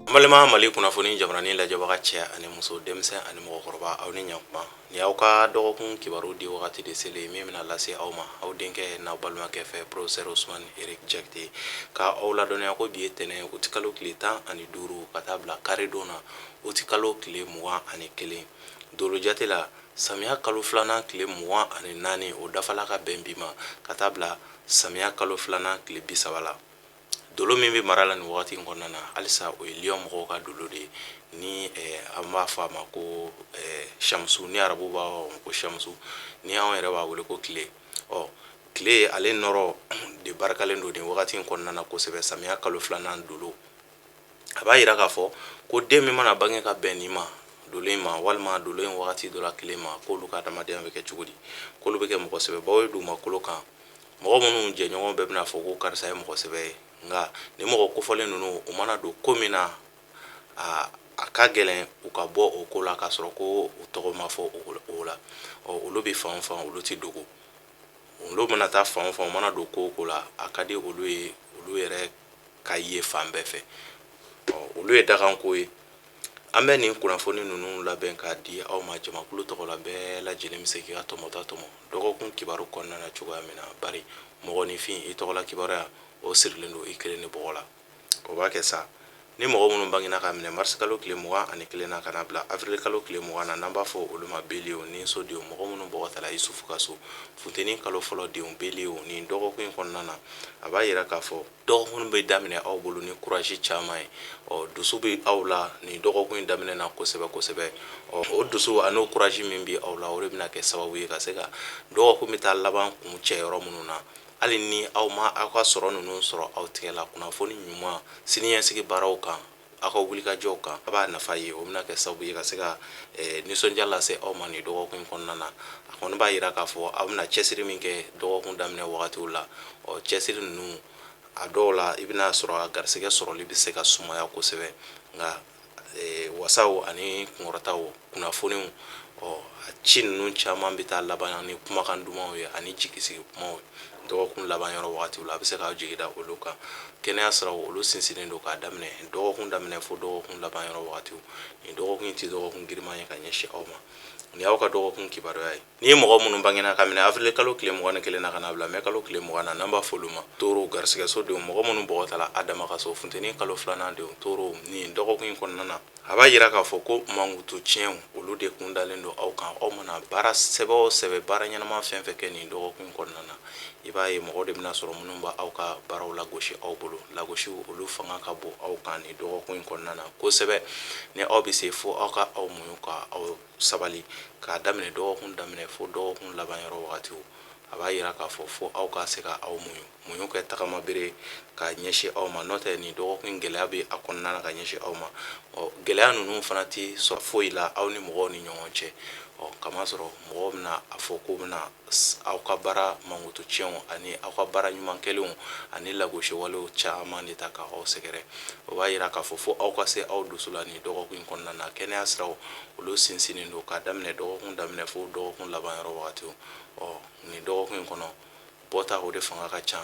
N balima Mali kunnafoni jabarani lajɛbaga cɛ ani muso, denmisɛn ani mɔgɔkɔrɔba, aw ni ɲankuma. Ni aw ka dɔgɔkun kibaru di wagati de selen min bɛna lase aw ma aw denkɛ n'aw balimakɛ fɛ, professeur Ousmane Eric Diakité, ka aw ladɔnniya ko bi ye tɛnɛn, utikalo tile 15, ka taa bila karidon na, utikalo tile 21, dolo jate la, samiya kalo filanan tile 24, o dafala ka bɛn bi ma, ka taa bila samiya kalo filanan tile 30 la. Dolo min bɛ mara la nin wagati in kɔnɔna na halisa, o ye lion mɔgɔw ka dolo de ye, ni an b'a fɔ a ma ko samusu, ni arabu b'a fɔ ko samusu, ni anw yɛrɛ b'a wele ko tile. Ɔ tile ale nɔrɔ de barikalen don nin wagati in kɔnɔna na kosɛbɛ, samiya kalo filanan dolo. A b'a yira k'a fɔ ko den min mana bange ka bɛn nin ma, dolo in ma, walima dolo in wagati dɔ la tile ma, k'olu ka adamadenya bɛ kɛ cogo di? K'olu bɛ kɛ mɔgɔ sɛbɛbaw ye dugumakolo kan, mɔgɔ minnu jɛɲɔgɔn bɛɛ bɛna fɔ ko karisa ye mɔgɔ sɛbɛ ye. Nka ni mɔgɔ kofɔlen ninnu, u mana don ko min na, a ka gɛlɛn u ka bɔ o ko la k'a sɔrɔ ko u tɔgɔ ma fɔ o la. Ɔ olu bɛ fan o fan, olu tɛ dogo. Olu mana taa fan o fan, u mana don ko o ko la, a ka di olu ye olu yɛrɛ ka ye fan bɛɛ fɛ. Ɔ olu ye dakanko ye. An bɛ nin kunnafoni ninnu labɛn k'a di aw ma jamakulu tɔgɔ la. Bɛɛ lajɛlen bɛ se k'i ka tɔmɔta tɔmɔ dɔgɔkun kibaru kɔnɔna na cogoya min na, bari mɔgɔninfin, i tɔgɔla kibaruya, o sirilen don i kelen de bɔgɔ la. O b'a kɛ sa, ni mɔgɔ minnu bangena ka minɛ marisikalo tile 21 na ka na bila avril kalo tile 20 na, n'an b'a fɔ olu ma bélier ni so denw, mɔgɔ minnu bɔgɔ tala Isufu ka so, funteni kalo fɔlɔ denw, bélier, nin dɔgɔkun in kɔnɔna na, a b'a yira k'a fɔ dɔgɔkun bɛ daminɛ aw bolo ni courage caman ye. Ɔ dusu bɛ aw la nin dɔgɔkun in daminɛ na kosɛbɛ kosɛbɛ. Ɔ o dusu ani o courage min bɛ aw la, o de bɛna kɛ sababu ye ka se ka dɔgɔkun bɛ taa laban kun cɛ yɔrɔ minnu na, hali ni aw ma aw ka sɔrɔ ninnu sɔrɔ aw tigɛ la, kunnafoni ɲuman siniɲɛsigi baaraw kan, aw ka wulikajɔw kan, a b'a nafa ye. O bɛna kɛ sababu ye ka se ka nisɔndiya lase aw ma nin dɔgɔkun in kɔnɔna na. A kɔni b'a yira k'a fɔ aw bɛna cɛsiri min kɛ dɔgɔkun daminɛ wagatiw la, ɔ cɛsiri ninnu, a dɔw la i bɛna sɔrɔ a garisɛgɛ sɔrɔli bɛ se ka sumaya kosɛbɛ. Nka wasaw ani kunkɔrɔtaw, kunnafoniw, ɔ a ci ninnu caman bɛ taa laban ni kumakan dumanw ye ani jigisigi kumaw ye. Dɔgɔkun laban yɔrɔ wagatiw la, a bɛ se k'aw jigi da olu kan. Kɛnɛya siraw, olu sinsinnen don k'a daminɛ dɔgɔkun daminɛ fo dɔgɔkun laban yɔrɔ wagatiw. Nin dɔgɔkun in tɛ dɔgɔkun giriman ye ka ɲɛsin aw ma. Nin y'aw ka dɔgɔkun kibaruya ye. Ni ye mɔgɔ minnu bangena ka minɛ avril kalo tile 21 na ka na bila mɛ kalo tile 20 na, n'an b'a fɔ olu ma taureau, garisɛgɛso denw, mɔgɔ minnu bɔgɔ tala Adama ka so, funteni kalo filanan denw, taureau, nin dɔgɔkun in kɔnɔna na, a b'a yira k'a fɔ ko mankutu tiɲɛw, olu de kun dalen don aw kan. Aw mana baara sɛbɛ o sɛbɛ, baara ɲɛnama fɛn fɛn kɛ nin dɔgɔkun in kɔnɔna na, i b'a ye mɔgɔ de bɛna sɔrɔ minnu b'aw ka baaraw lagosi aw bolo. Lagosiw, olu fanga ka bon aw kan nin dɔgɔkun in kɔnɔna na kosɛbɛ. Ni aw bɛ se, fo aw ka aw muɲu ka aw sabali k'a daminɛ dɔgɔkun daminɛ fo dɔgɔkun laban yɔrɔ wagatiw. A b'a yira k'a fɔ fo aw ka se ka aw muɲu, muɲu kɛ tagama bere ka ɲɛsin aw ma. N'o tɛ, nin dɔgɔkun gɛlɛya bɛ a kɔnɔna na ka ɲɛsin aw ma. Ɔ gɛlɛya ninnu fana tɛ sɔrɔ foyi la aw ni mɔgɔw ni ɲɔgɔn cɛ. Ɔ kamasɔrɔ mɔgɔw bɛna a fɔ k'u bɛna aw ka baara mankutu tiɲɛw ani aw ka baara ɲuman kɛlenw ani lagosiwalew caman de ta ka aw sɛgɛrɛ. O b'a yira k'a fɔ fo aw ka se aw dusu la nin dɔgɔkun in kɔnɔna na. Kɛnɛya siraw, olu sinsinnen don k'a daminɛ dɔgɔkun daminɛ fo dɔgɔkun laban yɔrɔ wagatiw. Ɔ nin dɔgɔkun in kɔnɔ, bɔta, o de fanga ka ca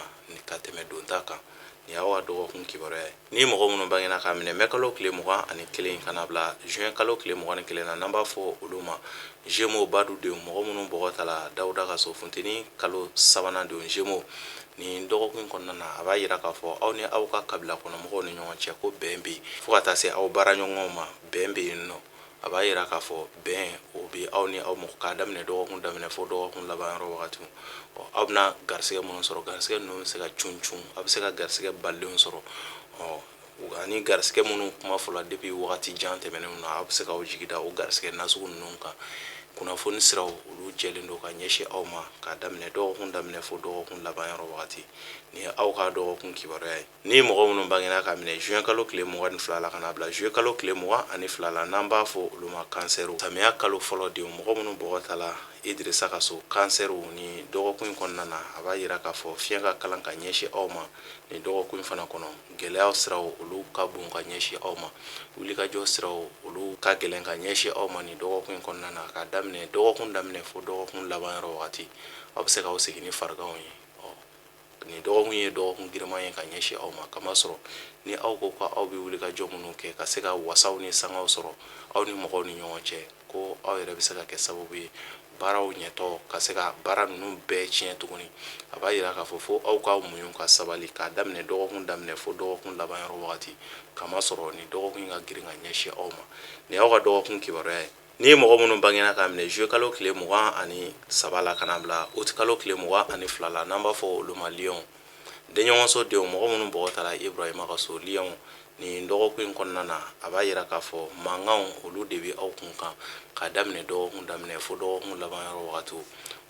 ka tɛmɛ donta kan. Nin y'aw ka dɔgɔkun kibaruya ye. Ni mɔgɔ minnu bangena k'a minɛ mɛ kalo tile 21 ka na bila juin kalo tile 21 na, n'an b'a fɔ olu ma Gémeaux, badu denw, mɔgɔ minnu bɔgɔ tala Dawuda ka so, funteni kalo sabanan denw, Gémeaux, nin dɔgɔkun in kɔnɔna na, a b'a yira k'a fɔ aw ni aw ka kabila kɔnɔ mɔgɔw ni ɲɔgɔn cɛ ko bɛn bɛ yen, fo ka taa se aw baaraɲɔgɔnw ma, bɛn bɛ yen nɔ. A b'a yira k'a fɔ bɛn, o bɛ aw ni aw mɔgɔ k'a daminɛ dɔgɔkun daminɛ fo dɔgɔkun laban yɔrɔ wagati. Ɔ aw bɛna garisɛgɛ minnu sɔrɔ, garisɛgɛ ninnu bɛ se ka cun cun, aw bɛ se ka garisɛgɛ balilenw sɔrɔ. Ɔ ani garisɛgɛ minnu kuma fɔla depuis wagati jan tɛmɛnenw na, aw bɛ se k'aw jigi da o garisɛgɛ nasugu ninnu kan. Kunnafoni siraw, olu jɛlen don ka ɲɛsin aw ma k'a daminɛ dɔgɔkun daminɛ fo dɔgɔkun laban yɔrɔ wagati. Nin ye aw ka dɔgɔkun kibaruya ye. Ni mɔgɔ minnu bangena ka minɛ juin kalo tile 22 la ka na bila juillet kalo tile 22 la, n'an b'a fɔ olu ma cancer, samiya kalo fɔlɔ denw, mɔgɔ minnu bɔgɔ tala Idirisa ka so, cancer, ni dɔgɔkun in kɔnɔna na, a b'a yira k'a fɔ fiɲɛ ka kalan ka ɲɛsin aw ma nin dɔgɔkun in fana kɔnɔ. Gɛlɛya siraw, olu ka bon ka ɲɛsin aw ma. Wulikajɔ siraw, olu ka gɛlɛn ka ɲɛsin aw ma nin dɔgɔkun in kɔnɔna na. K'a daminɛ dɔgɔkun daminɛ fo dɔgɔkun laban yɔrɔ wagati, aw bɛ se k'aw sigi ni fariganw ye. Ɔ Nin dɔgɔkun ye dɔgɔkun giriman ye ka ɲɛsin aw ma, kamasɔrɔ ni aw ko ko aw bɛ wuli ka jɔ minnu kɛ ka se ka wasaw ni sangaw sɔrɔ aw ni mɔgɔw ni ɲɔgɔn cɛ, ko aw yɛrɛ bɛ se ka kɛ sababu ye baaraw ɲɛtɔ ka se ka baara ninnu bɛɛ tiɲɛ tuguni. A b'a yira k'a fɔ fo aw k'aw muɲu ka sabali k'a daminɛ dɔgɔkun daminɛ fo dɔgɔkun laban yɔrɔ wagati, kamasɔrɔ nin dɔgɔkun in ka girin ka ɲɛsin aw ma. Nin y'aw ka dɔgɔkun kibaruya ye. Ni ye mɔgɔ minnu bangena k'a minɛ juillet kalo tile 23 la ka na bila août kalo tile 22 la, n'an b'a fɔ olu ma lion, denɲɔgɔnso denw, mɔgɔ minnu bɔgɔ tala Ibrahima ka so, lion, nin dɔgɔkun in kɔnɔna na, a b'a yira k'a fɔ mankanw olu de bɛ aw kun kan k'a daminɛ dɔgɔkun daminɛ fo dɔgɔkun laban yɔrɔ wagatiw.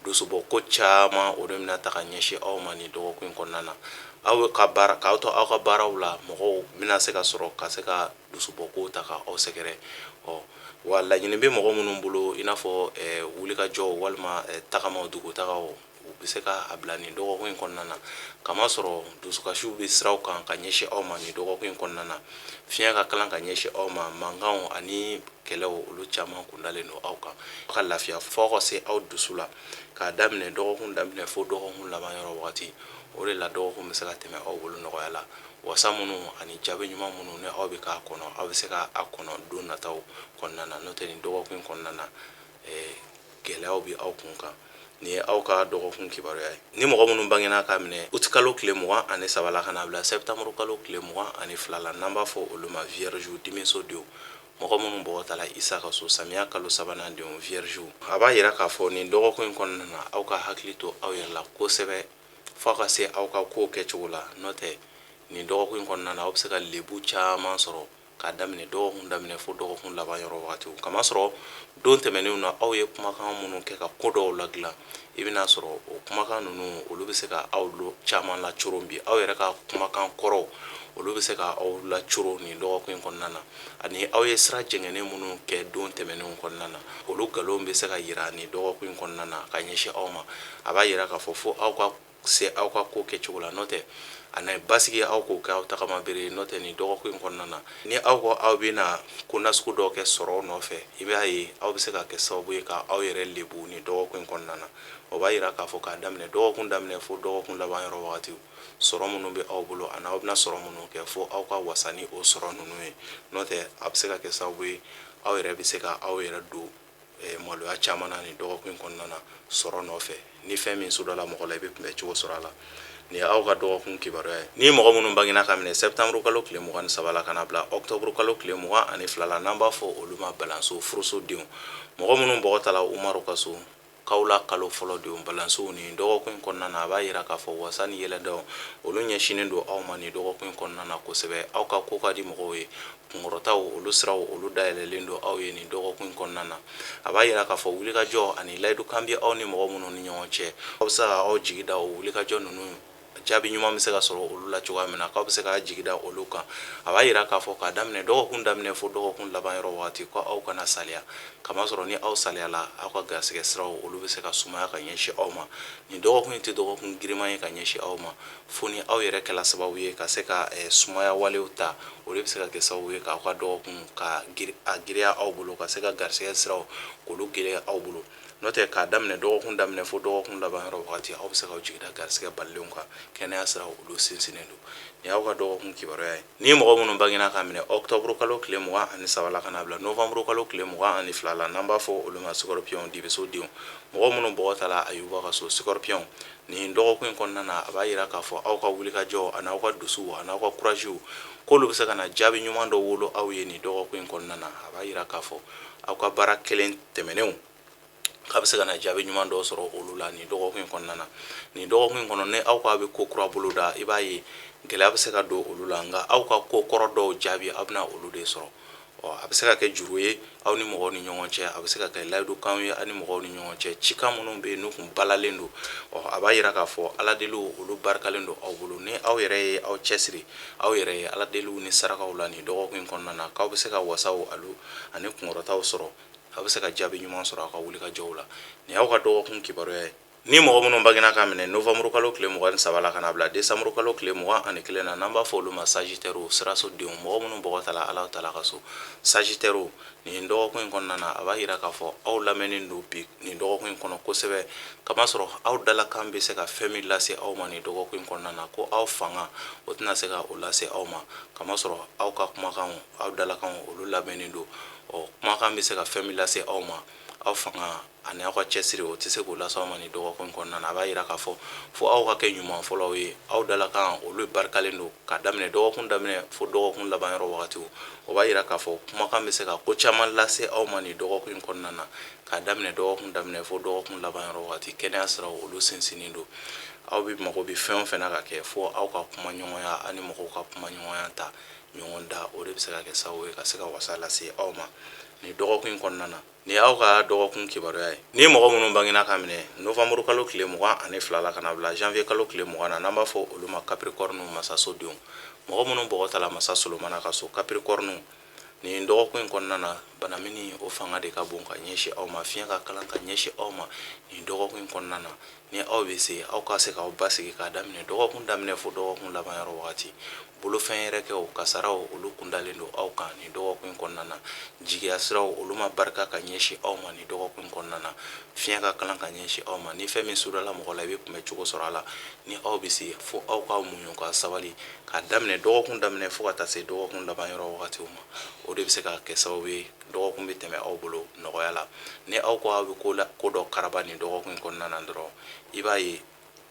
Dusubɔ ko caman o de bɛna ta ka ɲɛsin aw ma nin dɔgɔkun in kɔnɔna na. Aw ka baara, k'aw to aw ka baaraw la, mɔgɔw bɛna se ka sɔrɔ ka se ka dusubɔ ko ta ka aw sɛgɛrɛ. Ɔ wa laɲini bɛ mɔgɔ minnu bolo, i n'a fɔ wulikajɔw walima tagamaw, dugutagaw, u bɛ se ka a bila nin dɔgɔkun in kɔnɔna na, kamasɔrɔ dusukasiw bɛ siraw kan ka ɲɛsin aw ma nin dɔgɔkun in kɔnɔna na. Fiɲɛ ka kalan ka ɲɛsin aw ma, mankanw ani kɛlɛw olu caman kundalen don aw kan. Aw ka lafiya fo aw ka se aw dusu la k'a daminɛ dɔgɔkun daminɛ fo dɔgɔkun laban yɔrɔ wagati. O de la dɔgɔkun bɛ se ka tɛmɛ aw bolo nɔgɔya la. Wasa minnu ani jaabi ɲuman minnu ni aw bɛ k'a kɔnɔ, aw bɛ se k'a kɔnɔ don nataw kɔnɔna na. N'o tɛ nin dɔgɔkun in kɔnɔna na, gɛlɛyaw bɛ aw kun kan. Nin ye aw ka dɔgɔkun kibaruya ye. Ni mɔgɔ minnu bangena k'a minɛ août kalo tile 23 la ka na bila septembre kalo tile 22 la, n'an b'a fɔ olu ma vierge, dimiso denw, mɔgɔ minnu bɔgɔ tala Isa ka so, samiya kalo sabanan denw, vierge, a b'a yira k'a fɔ nin dɔgɔkun in kɔnɔna na, aw ka hakili to aw yɛrɛ la kosɛbɛ fo ka se aw ka kow kɛcogo la. N'o tɛ nin dɔgɔkun in kɔnɔna na, aw bɛ se ka lebu caman sɔrɔ k'a daminɛ dɔgɔkun daminɛ fo dɔgɔkun laban yɔrɔ wagatiw, kamasɔrɔ don tɛmɛnenw na aw ye kumakan minnu kɛ ka ko dɔw ladilan, i bɛna sɔrɔ o kumakan ninnu olu bɛ se ka aw caman lacoron bi. Aw yɛrɛ ka kumakan kɔrɔw olu bɛ se ka aw lacoron nin dɔgɔkun in kɔnɔna na, ani aw ye sira jɛngɛnen minnu kɛ don tɛmɛnenw kɔnɔna na, olu nkalon bɛ se ka yira nin dɔgɔkun in kɔnɔna na ka ɲɛsin aw ma. A b'a yira k'a fɔ fo aw ka se aw ka ko kɛcogo la, n'o tɛ a na basigi aw k'o kɛ aw tagama bere. N'o tɛ nin dɔgɔkun in kɔnɔna na, ni aw ko aw bɛna ko nasugu dɔw kɛ sɔrɔ nɔfɛ, i b'a ye aw bɛ se ka kɛ sababu ye ka aw yɛrɛ lebu nin dɔgɔkun in kɔnɔna na. O b'a yira k'a fɔ k'a daminɛ dɔgɔkun daminɛ fo dɔgɔkun laban yɔrɔ wagatiw, sɔrɔ minnu bɛ aw bolo ani aw bɛna sɔrɔ minnu kɛ, fo aw ka wasa ni o sɔrɔ ninnu ye. N'o tɛ a bɛ se ka kɛ sababu ye aw yɛrɛ bɛ se ka aw yɛrɛ don maloya caman na nin dɔgɔkun in kɔnɔna na sɔrɔ nɔfɛ. Ni fɛn min sudala mɔgɔ la, i bɛ kunbɛn cogo sɔrɔ a la. Nin ye aw ka dɔgɔkun kibaruya ye. Ni mɔgɔ minnu bangena ka minɛ septembre kalo tile 23 la ka na bila octobre kalo tile 22 la, n'an b'a fɔ olu ma balanso, furuso denw, mɔgɔ minnu bɔgɔ tala Umaru ka so, kawula kalo fɔlɔ denw, balansow, nin dɔgɔkun in kɔnɔna na, a b'a yira k'a fɔ wasa ni yɛlɛdaw olu ɲɛsinnen don aw ma nin dɔgɔkun in kɔnɔna na kosɛbɛ. Aw ka ko ka di mɔgɔw ye, kunkɔrɔtaw olu siraw olu dayɛlɛlen don aw ye nin dɔgɔkun in kɔnɔna na. A b'a yira k'a fɔ wulikajɔ ani layidukan bɛ aw ni mɔgɔ minnu ni ɲɔgɔn cɛ, aw bɛ se ka aw jigi da o wulikajɔ ninnu jaabi ɲuman bɛ se ka sɔrɔ olu la cogoya min na, k'aw bɛ se k'a jigi da olu kan. A b'a yira k'a fɔ k'a daminɛ dɔgɔkun daminɛ fo dɔgɔkun laban yɔrɔ wagati, ko aw kana saliya, kamasɔrɔ ni aw saliyala, aw ka garisɛgɛ siraw olu bɛ se ka sumaya ka ɲɛsin aw ma. Nin dɔgɔkun in tɛ dɔgɔkun giriman ye ka ɲɛsin aw ma, fo ni aw yɛrɛ kɛla sababu ye ka se ka sumaya walew ta, o de bɛ se ka kɛ sababu ye k'aw ka dɔgɔkun ka a giriya aw bolo, ka se ka garisɛgɛ siraw k'olu giriya aw bolo. N'o tɛ k'a daminɛ dɔgɔkun daminɛ fo dɔgɔkun laban yɔrɔ wagati, aw bɛ se k'aw jigi da garisɛgɛ balilenw kan. Kɛnɛya siraw olu sinsinnen don. Nin y'aw ka dɔgɔkun kibaruya ye. Ni mɔgɔ minnu bangena k'a minɛ octobre kalo tile 23 la ka na bila novembre kalo tile 22 la, n'an b'a fɔ olu ma scorpion, dibiso denw, mɔgɔ minnu bɔgɔ tala Ayuba ka so, scorpion, nin dɔgɔkun in kɔnɔna na, a b'a yira k'a fɔ aw ka wulikajɔ ani aw ka dusu ani aw ka courage k'olu bɛ se ka na jaabi ɲuman dɔ wolo aw ye nin dɔgɔkun in kɔnɔna na. A b'a yira k'a fɔ aw ka baara kelen tɛmɛnenw k'a bɛ se ka na jaabi ɲuman dɔ sɔrɔ olu la nin dɔgɔkun in kɔnɔna na. Nin dɔgɔkun in kɔnɔ, ni aw k'a bɛ ko kura bolo da, i b'a ye gɛlɛya bɛ se ka don olu la, nka aw ka ko kɔrɔ dɔw jaabi aw bɛna olu de sɔrɔ. Ɔ a bɛ se ka kɛ juru ye aw ni mɔgɔw ni ɲɔgɔn cɛ, a bɛ se ka kɛ layidukanw ye aw ni mɔgɔw ni ɲɔgɔn cɛ, cikan minnu bɛ yen n'u kun balalen don. Ɔ a b'a yira k'a fɔ ala deliw olu barikalen don aw bolo. Ni aw yɛrɛ ye aw cɛsiri aw yɛrɛ ye ala deliw ni sarakaw la nin dɔgɔkun in kɔnɔna na, k'aw bɛ se ka wasaw alu ani kunkɔrɔtaw sɔrɔ, aw bɛ se ka jaabi ɲuman sɔrɔ aw ka wulikajɔw la. Nin y'aw ka dɔgɔkun kibaruya ye. Ni mɔgɔ minnu bangena ka minɛ novembre kalo tile 23 la ka na bila décembre kalo tile 21 na, n'an b'a fɔ olu ma sagittaire, siraso denw, mɔgɔ minnu bɔgɔ tala Ala taala ka so, sagittaire, nin dɔgɔkun in kɔnɔna na, a b'a yira k'a fɔ aw lamɛnnen don bi nin dɔgɔkun in kɔnɔ kosɛbɛ, kamasɔrɔ aw dalakan bɛ se ka fɛn min lase aw ma nin dɔgɔkun in kɔnɔna na, ko aw fanga o tɛna se ka o lase aw ma, kamasɔrɔ aw ka kumakan, aw dalakan, olu lamɛnnen don. Ɔ, kumakan bɛ se ka fɛn min lase aw ma, aw fanga ani aw ka cɛsiri, o tɛ se k'o lase aw ma nin dɔgɔkun kɔnɔna na. A b'a yira k'a fɔ fo aw ka kɛ ɲuman fɔlɔw ye. Aw dalakan, olu barikalen don ka daminɛ dɔgɔkun daminɛ fo dɔgɔkun laban yɔrɔ wagatiw. O b'a yira k'a fɔ kumakan bɛ se ka ko caman lase aw ma nin dɔgɔkun in kɔnɔna na, k'a daminɛ dɔgɔkun daminɛ fo dɔgɔkun laban yɔrɔ wagati. Kɛnɛya siraw, olu sinsinnen don. Aw bɛ mago bɛ fɛn o fɛn na ka kɛ, fo aw ka kuma ɲɔgɔnya, aw ni mɔgɔw ka kuma ɲɔgɔnya ta ɲɔgɔn da, o de bɛ se ka kɛ sababu ye ka se ka wasa lase aw ma nin dɔgɔkun in kɔnɔna na. Nin y'aw ka dɔgɔkun kibaruya ye. Ni mɔgɔ minnu bangena ka minɛ novembre kalo tile 22 la ka na bila janvier kalo tile 20 na, n'an b'a fɔ olu ma capricorne, masaso denw, mɔgɔ minnu bɔgɔ tala masa Solomana ka so, capricorne, nin dɔgɔkun in kɔnɔna na, banamini o fanga de ka bon ka ɲɛsin aw ma, fiɲɛ ka kalan ka ɲɛsin aw ma nin dɔgɔkun in kɔnɔna na. Ni aw bɛ se, aw ka se k'aw basigi k'a daminɛ dɔgɔkun daminɛ fo dɔgɔkun laban yɔrɔ wagati. Bolofɛn yɛrɛkɛw, kasaraw, olu kundalen don aw kan nin dɔgɔkun in kɔnɔna na. Jigiya siraw, olu ma barika ka ɲɛsin aw ma nin dɔgɔkun in kɔnɔna na. Fiɲɛ ka kalan ka ɲɛsin aw ma. Ni fɛn min sudala mɔgɔ la, i bɛ kunbɛ cogo sɔrɔ a la. Ni aw bɛ se, fo aw ka muɲu ka sabali k'a daminɛ dɔgɔkun daminɛ fo ka taa se dɔgɔkun laban yɔrɔ wagatiw ma. O de bɛ se ka kɛ sababu ye dɔgɔkun bɛ tɛmɛ aw bolo nɔgɔya la. Ni aw ko aw bɛ ko dɔ karaba nin dɔgɔkun in kɔnɔna na dɔrɔn, i b'a ye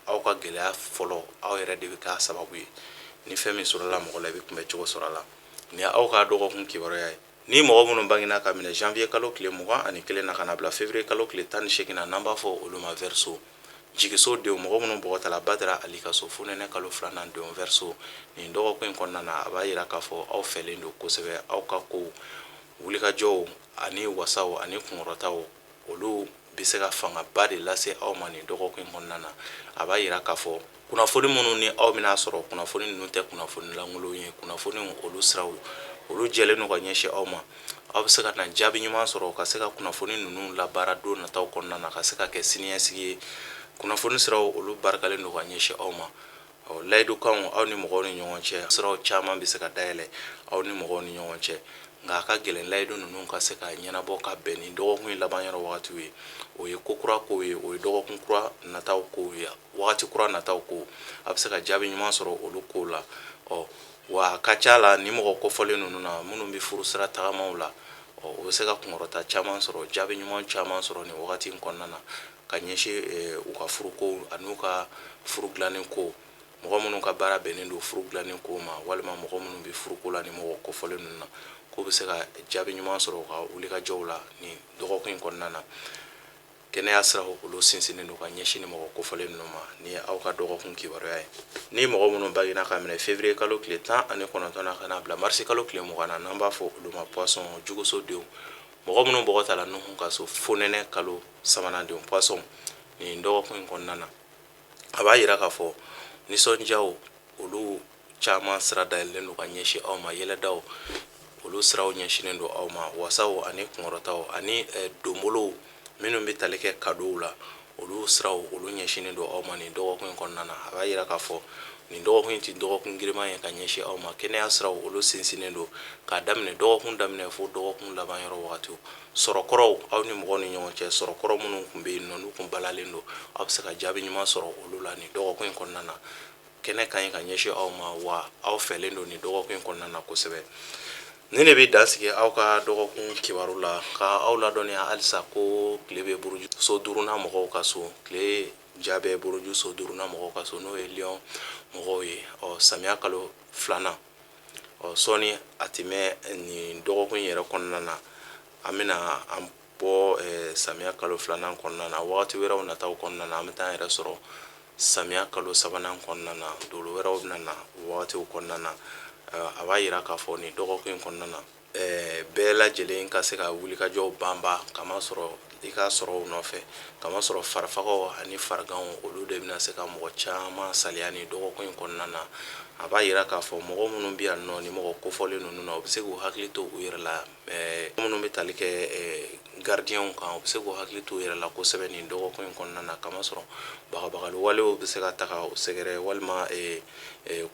aw ka gɛlɛya fɔlɔ, aw yɛrɛ de bɛ k'a sababu ye. Ni fɛn min sɔrɔla mɔgɔ la, i bɛ kunbɛ cogo sɔrɔ a la. Nin aw ka dɔgɔkun kibaruya ye. Ni mɔgɔ minnu bangena ka minɛ janvier kalo tile 21 na ka na bila février kalo tile 18 na, n'an b'a fɔ olu ma verseau, jigiso denw, mɔgɔ minnu bɔgɔ tala Badara Ali ka so, fonɛnɛ kalo filanan denw, verseau, nin dɔgɔkun in kɔnɔna na, a b'a yira k'a fɔ aw fɛlen don kosɛbɛ. Aw ka kow, wulikajɔw ani wasaw ani kunkɔrɔtaw, olu bɛ se ka fangaba de lase aw ma nin dɔgɔkun in kɔnɔna na. A b'a yira k'a fɔ kunnafoni minnu ni aw bɛna sɔrɔ, kunnafoni ninnu tɛ kunnafoni lankolon ye. Kunnafoni olu siraw, olu jɛlen don ka ɲɛsin aw ma. Aw bɛ se ka na jaabi ɲuman sɔrɔ ka se ka kunnafoni ninnu labaara don nataw kɔnɔna na, ka se ka kɛ siniɲɛsigi ye. Kunnafoni siraw, olu barikalen don ka ɲɛsin aw ma. Ɔ, layidukanw aw ni mɔgɔw ni ɲɔgɔn cɛ, siraw caman bɛ se ka dayɛlɛ aw ni mɔgɔw ni ɲɔgɔn cɛ, nka a ka gɛlɛn layidu ninnu ka se ka ɲɛnabɔ ka bɛn ni dɔgɔkun in laban yɔrɔ wagatiw ye. O ye ko kura kow ye, o ye dɔgɔkun kura nataw kow ye, wagati kura nataw ko. A bɛ se ka jaabi ɲuman sɔrɔ olu kow la. Ɔ, wa a ka ca la, ni mɔgɔ kofɔlen ninnu na, minnu bɛ furu sira tagamaw la, ɔ, u bɛ se ka kunkɔrɔta caman sɔrɔ, jaabi ɲuman caman sɔrɔ nin wagati in kɔnɔna na ka ɲɛsin u ka furuko an'u ka furu dilanni ko. Mɔgɔ minnu ka baara bɛnnen don furu dilanni ko ma, walima mɔgɔ minnu bɛ furuko la, ni mɔgɔ kofɔlen ninnu na, k'u bɛ se ka jaabi ɲuman sɔrɔ u ka wulikajɔw la nin dɔgɔkun in kɔnɔna na. Kɛnɛya siraw, olu sinsinnen don ka ɲɛsin ni mɔgɔ kofɔlen ninnu ma. Nin ye aw ka dɔgɔkun kibaruya ye. Ni mɔgɔ minnu bangena ka minɛ février kalo tile 19 na ka na bila mars kalo tile 20 na, n'an b'a fɔ olu ma poisson, juguso denw, mɔgɔ minnu bɔgɔ tala Nuhu ka so, fonɛnɛ kalo sabanan denw, poisson, nin dɔgɔkun in kɔnɔna na, a b'a yira k'a fɔ nisɔndiyaw, olu caman sira dayɛlɛlen don ka ɲɛsin aw ma. Yɛlɛdaw, olu siraw ɲɛsinnen don aw ma. Wasaw ani kunkɔrɔtaw ani donbolow minnu bɛ tali kɛ kadow la, olu siraw, olu ɲɛsinnen don aw ma nin dɔgɔkun in kɔnɔna na. A b'a yira k'a fɔ nin dɔgɔkun in tɛ dɔgɔkun giriman ye ka ɲɛsin aw ma. Kɛnɛya siraw, olu sinsinnen don k'a daminɛ dɔgɔkun daminɛ fo dɔgɔkun laban yɔrɔ wagatiw. Sɔrɔkɔrɔw, aw ni mɔgɔw ni ɲɔgɔn cɛ sɔrɔkɔrɔ minnu tun bɛ yen nɔ, n'u tun balalen don, aw bɛ se ka jaabi ɲuman sɔrɔ olu la nin dɔgɔkun in kɔnɔna na. Kɛnɛ ka ɲi ka ɲɛsin aw ma, wa aw fɛlen don nin dɔgɔkun in kɔnɔna na kosɛbɛ. Nin de bɛ dan sigi aw ka dɔgɔkun kibaru la, ka aw ladɔnniya halisa ko tile bɛ buruju so duurunan mɔgɔw ka so, tile ja bɛ buruju so duurunan mɔgɔw ka so, n'o ye lion mɔgɔw ye. Ɔ, samiya kalo filanan, ɔ, sɔɔni a tɛ mɛn nin dɔgɔkun in yɛrɛ kɔnɔna na, an bɛna an bɔ samiya kalo filanan kɔnɔna na. Wagati wɛrɛw nataw kɔnɔna na, an bɛ taa an yɛrɛ sɔrɔ samiya kalo sabanan kɔnɔna na. Dolo wɛrɛw bɛna na wagatiw kɔnɔna na. A b'a yira k'a fɔ nin dɔgɔkun in kɔnɔna na, bɛɛ lajɛlen ka se ka wulikajɔw banba, kamasɔrɔ i ka sɔrɔw nɔfɛ, kamasɔrɔ farifagaw ani fariganw, olu de bɛna se ka mɔgɔ caman saliya nin dɔgɔkun in kɔnɔna na. A b'a yira k'a fɔ mɔgɔ minnu bɛ yan nɔ, ni mɔgɔ kofɔlen ninnu na, u bɛ se k'u hakili to u yɛrɛ la, minnu bɛ tali kɛ gardienw kan, u bɛ se k'u hakili to u yɛrɛ la kosɛbɛ nin dɔgɔkun in kɔnɔna na, kamasɔrɔ bagabagali walew bɛ se ka ta ka u sɛgɛrɛ, walima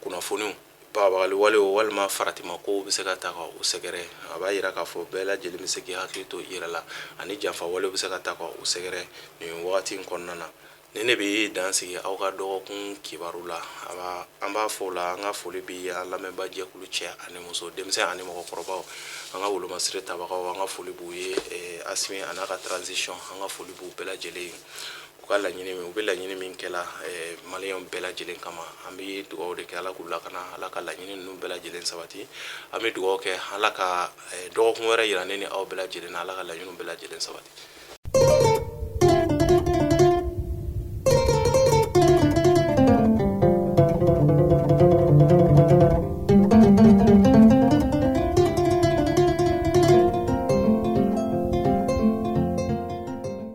kunnafoniw bagabagali walew walima faratimakow bɛ se ka ta ka u sɛgɛrɛ. A b'a yira k'a fɔ bɛɛ lajɛlen bɛ se k'i hakili to i yɛrɛ la, ani janfa walew bɛ se ka ta ka u sɛgɛrɛ nin wagati in kɔnɔna na. Nin de bɛ dan sigi aw ka dɔgɔkun kibaru la. An b'a fɔ o la, an ka foli bɛ an lamɛnbaa jɛkulu cɛ ani muso, denmisɛn ani mɔgɔkɔrɔbaw, an ka wolomasiri tabagaw, an ka foli b'u ye. Asimi a n'a ka transition, an ka foli b'u bɛɛ lajɛlen ye. U ka laɲini, u bɛ laɲini min kɛla maliyɛnw bɛɛ lajɛlen kama, an bɛ dugawu de kɛ, Ala k'u lakana, Ala ka laɲini ninnu bɛɛ lajɛlen sabati. An bɛ dugawu kɛ, Ala ka dɔgɔkun wɛrɛ yira ne ni aw bɛɛ lajɛlen na, Ala ka laɲiniw bɛɛ lajɛlen sabati.